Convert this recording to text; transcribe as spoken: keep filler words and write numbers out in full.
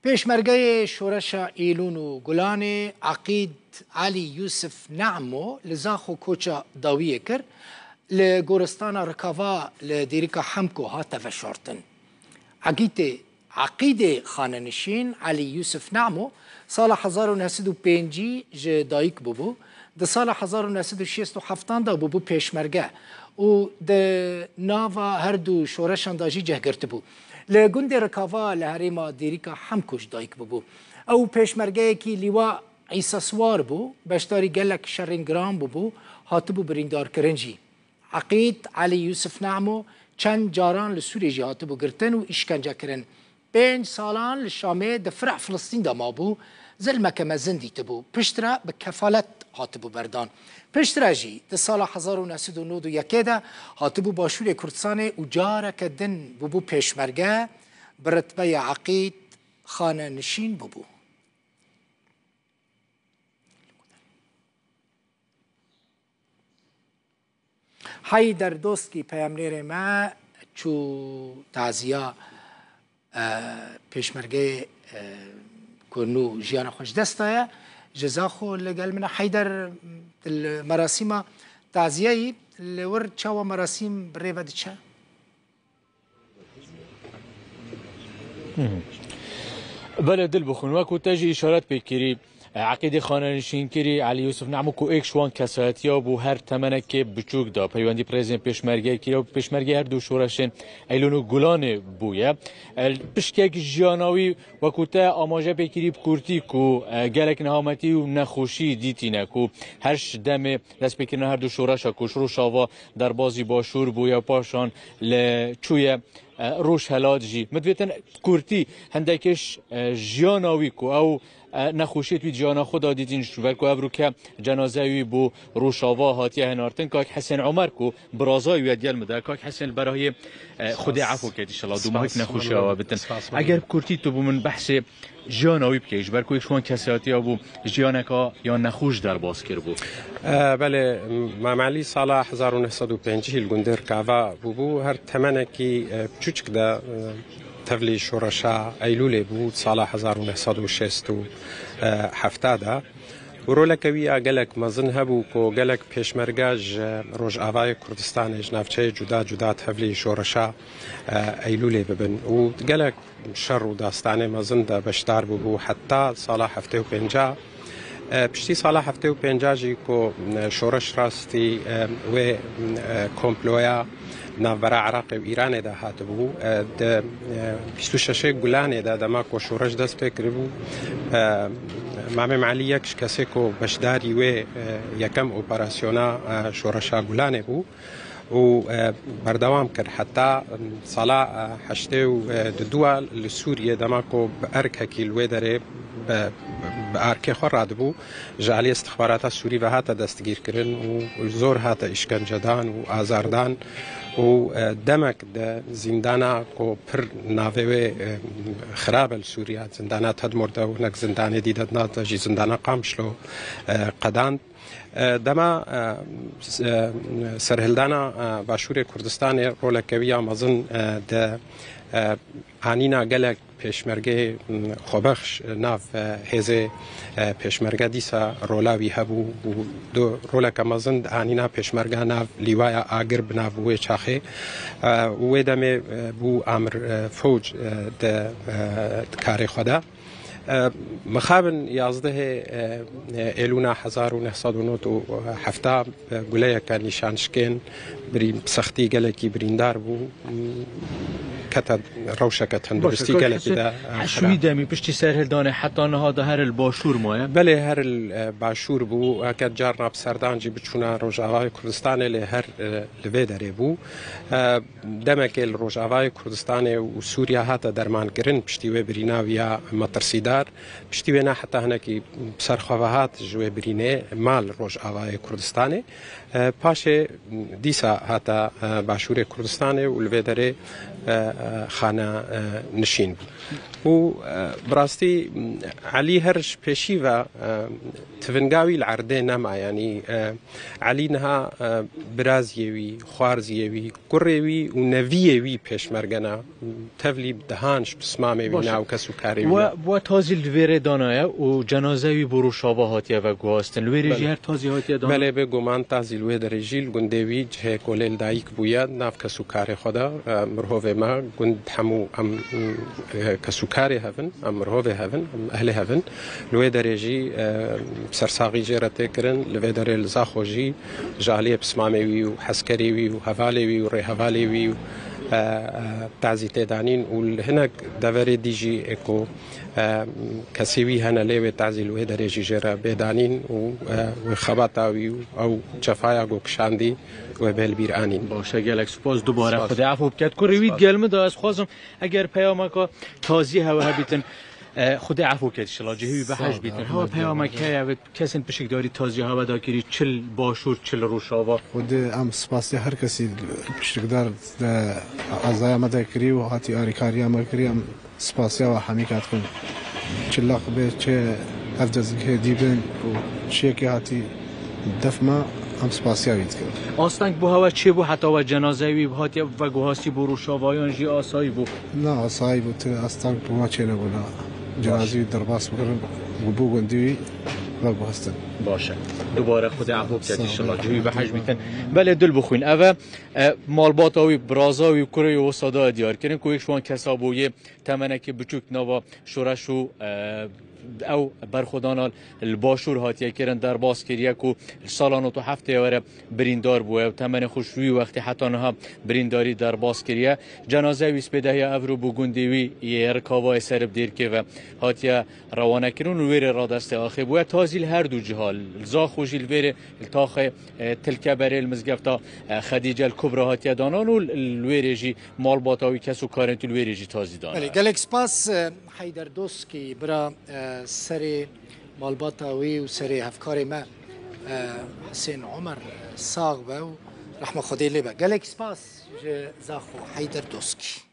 Pêşmergeyê Şoreşa Îlûn û Gulanê Eqîd Elî Yûsif Nemo li Zaxo koça dawiyê kir. Li goristana Rikava li Dêrika Hemko hate veşartin. Eqîdê, Eqîdê xanenişîn Elî Yûsif Nemo sala hezar û neh sed û pêncî ji dayik bûbû. Di sala hezar û neh sed û şêst û heft de bûbû pêşmerge û di nava her du şoreşan de jî cih girtibû. Li gundê Rikava li herêma Dêrika Hemko ji dayik bûbû. Ew pêşmergeyekî Lîwa Îsaswar bû, beşdarî gelek şerên giran bûbû, hatibû birîndarkirin jî. Eqîd Elî Yûsif Nemo çend caran li Sûriyê jî hatibû girtin û îşkence kirin. Pênc salan li Şamê di Fireh Filistîn de mabû, zilmeke mezin dîtibû. Piştre bi kefalet hatibû berdan. Piştre jî di sala hezar û neh sed û nod û yekê de hatibû Başûrê Kurdistanê û careke din bûbû pêşmerge, bi ritbeya Eqîd xanenişîn bûbû. Heyder Dostkî peyamnêrê me çû taziya, e, pêşmergeyê, e, ku nû jiyana xwe ji dest daye. Ji Zaxo li gel min e. Heyder, li merasîma taziyeyî li wir çawa merasîm bi rê ve diçe? Belê Dilbixwîn, wekû te jî îşaret pê kirî, Eqîdê xanenişînkirî Elî Yûsif Nemo ku êk ji wan kesayetiya bû her temenekê biçûk de peywendî bi rêzên pêşmergeyê kiriye û pêşmergeyê her du şoreşên Eylûn û Gulanê bûye. E, pişkek jiyana wî wekû te amaje pê kirî bi kûrtî ku, e, gelek nehametî û nexweşî dîtîne ku her ji demê destpêkirina her du şoreşa ku ji Rojava derbazî Başûr bûye, paşan li çûye, e, Rojhelat jî. Min divêtin kurtî hindekê ji, e, jiyana wî ku ew, e, nexweşiyê wî jiyana xwe da dîtin ji ber ku ev rûke cenaze wî bo Rojava hatiye hinartin. Kak Hesên Omer ku biraza wî ye digel min de. Kak Hesên li berahiyê, e, Xwedê efo ket inşallah. Dûmahek nexweşiya we bitin. Eger bi kurtî tu bo min behsê jiyana wî bikey, ji ber ku yek ji wan kesayetiya bû, jiyaneka ya nexweş derbas kiribû. E, belê, Mam Elî sala hezar û neh sed û pêncî li gundê Rikava bûbû, her temenekî, e, biçûçik de, e, tevlî şoreşa Eylûlê bû, sala hezar û neh sed û şêst û heft de. Û roleke wî ya gelek mezin hebû ku gelek pêşmerge ji Rojavayê Kurdistanê, ji navçeyê cuda cuda tevlî şoreşa, e, Eylûlê bibin. Û gelek şer û dastanê mezin de beşdar bûbû heta sala heftê û pênca. E, piştî sala heftê û pênca jî ku, e, şoreş rastî, e, wê, e, komploya navbera Iraqê û Îranê de hatibû, e, di, e, bîst û şeşê Gulanê de dema ku şoreş dest pê kiribû, e, Mamê Melî yek ji kesê ku beşdarî wê, e, yekem operasyona, e, şoreşa Gulanê bû. û, e, berdewam kir heta, em, sala, e, heştê û, e, du a li Sûriyê dema ku bi erkekî li wê derê bi, bi arkê xwe radibû, ji aliyê istixbarata Sûrî ve hate destgîrkirin û zor hate îşkencedan û azardan û, e, demek di zîndana ku pir navê wê, e, xirab e li Sûriya, zindana Tedmor de û hinek zindanê dî de, di nav de jî zindana Qamişlo, e, qedand. E, dema, e, s-, e, serhildana, e, Başûrê Kurdistanê roleke wî ya mezin, e, di, e, anîna gelek pêşmergeyê, m, xwebexş, e, nav, e, hêzê, e, pêşmerge dîsa rola wî hebû û du roleke mezin di anîna pêşmerge nav lîwaya agir bi nav wê çaxê, e, û wê demê, e, bû amir, e, fewc, e, di, e, di karê xwe de. E, mixabin yazdehê, e, e, Êlûna hezar û neh sed û nod û heft, e, guleyeke nîşanşikên birîn, bi sextî gelekî birîndar bû, m, kete rewşeke tenduristî gelekî de, e, xirab. Şûî demî piştî serhildanê heta niha de her li Başûr maye? Belê, her li, e, Başûr bû. Heke carna bi serdan jî biçûna Rojavayê Kurdistanê lê her, e, li vê derê bû. E, Demekê li Rojavayê Kurdistanê û Sûriya hate dermankirin piştî wê birîna wî ya metirsîdar. Piştî wê ne heta hinekî bi ser xwe ve hat ji wê birînê ma li Rojavayê Kurdistanê. E, paşê dîsa hate, e, Başûrê Kurdistanê û li vê derê, e, e, xane, e, nişîn bû. Û, e, bi rastî, m, Elî her ji pêşî ve, e, tivinga wî li erdê nema, yanî, e, Elî niha, e, biraziyê wî, xwarziyê wî, kurê wî û neviyê wî pêşmerge ne. Tevlî bi dehan ji pismamê wî Baş e. ne û kes û karê wî We, ne. we tazî li vê rê danaye û cenaze wî bo Rojava hatiye veguhastin. Li wê rê jî Belê. her tazî hatiye dana? Belê, bê guman tazî li wê derê jî li gundê wî cihê kolê li dayik bûye, nav kes û karê xwe de, e, mirovê me, gund hemû em, e, kes û karê hev in, em mirovê hev in, em ehlê hev in. Li wê derê jî, e, sersaxî jê re tê kirin, li vê derê li Zaxo jî ji aliyê pismamê wî û hezkerê wî û hevalê wî û rêhevalê wî û, e, e, tazî tê danîn û li hinek deverê dî jî ê ku, e, kesê wî hene lê wê tazî li wê derê jî jê re bê danîn û, e, wê xebata wî û ew cefaya ku kişandî wê bê li bîr anîn. Baş e, gelek spas. Dubare Spas. Xwedê efû biket. Kurê wî Spas. digel min de ez xwazim eger peyameka tazî hewe hebîtin, e, Xwedê efû biket inşallah. Cihê wî behej Sağ ol, bîtin. Hewe rahmet peyameke eylesin. Heve kesên pişikdarî tazî hewe da kirî çil başûr, çil Rojava. Xwedê em spasiya her kesî pişikdar de ezaya me de kirî û hatî arîkariya me kirî em spasiya we hemî ket xwe. Çi leq bê, çi ev dezgehê dî bin û çi yekê hatî def me, em spasiya wî dikin. Asteng bo hewe çêbû heta we cenaze wî hatiye veguhastî bo Rojava yan jî asayî bû? Na, asayî bû, ti asteng bo me çênebû, na. Baş. Cenazî wî derbas bikirin û bo gundî wî veguhastin. Baş e. Dubare Xwedê efû biket Sağ ol. inşallah. Cihê wî behej bîtin. Belê dil bixwîn. Ev e, e, malbata wî, biraza wî, kurê wî wisa daye diyar kirin ku yek ji wan kesa bû yê temenekî biçûk nava şoreş û, e, ew berxwedana li Başûr hatiye kirin, derbas kiriye ku li sala nod û heftê were birîndar bûye û temenê xwe ji wî wextê heta niha birîndarî derbas kiriye. Cenaze wî spêdehiya evro bo gundê wî yê Rikavayê ser bi Dêrkê ve hatiye rewanekirin û wê rê radestê axê bûye. Tazî li her du ciha, li Zaxo jî li vê rê, li taxê, e, Tilkeberê li mizgefta, e, Xedîce el Kubra hatiye danan û li, li wê rê jî malbata wî, kes û karên tu li wê rê jî tazî dane. Belê, gelek spas, e, Heyder Doskî, bira, e, serê malbata wî û serê hevkarê me, e, Hisên Omer, e, sax be û rehma Xwedê lê be. Gelek spas ji Zaxo Heyder Doskî.